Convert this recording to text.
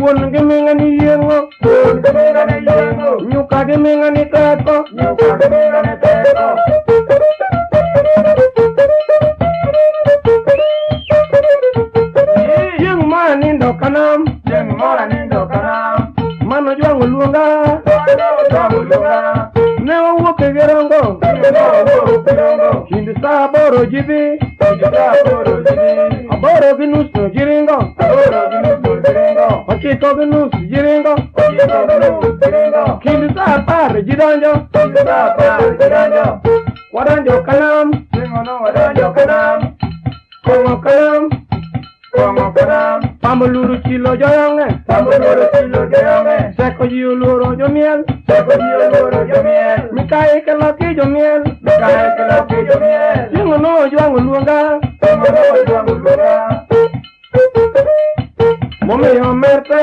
Wuon gi ming'a ni yieng'o. Wuon gi ming'a ni yieng'o. Nyuka gi ming'a ni teko. Nyuka gi ming'a ni teko. Chieng' ma nindo kanam. Chieng' moro nindo kanam. Mano jwang'o luonga. Mano jwang'o luonga. Ne wawuok e Gerongo. Ne wawuok Gerongo. Kind saa aboro ji dhi. Kind saa aboro ji dhi. 8:30 ji ringo. 8:30 ji ringo. 9:30 ji ringo. 9:30 ji ringo. Kind saa 10 ji donjo. Kind saa 10 ji donjo. Wadonjo kanam. Chieng'ono wadonjo kanam. Kong'o kanam. Kong'o kanam. Pambo luru chilo joyong'e. Pambo luru chilo joyong'e. Seko ji oluoro jomiel. Seko ji oluoro jomiel. Mikayi keloki jomiel. Mikayi keloki jomiel. Chieng'ono ojwang'o luonga. Chieng'ono ojwang'o luonga. Momiyo merte.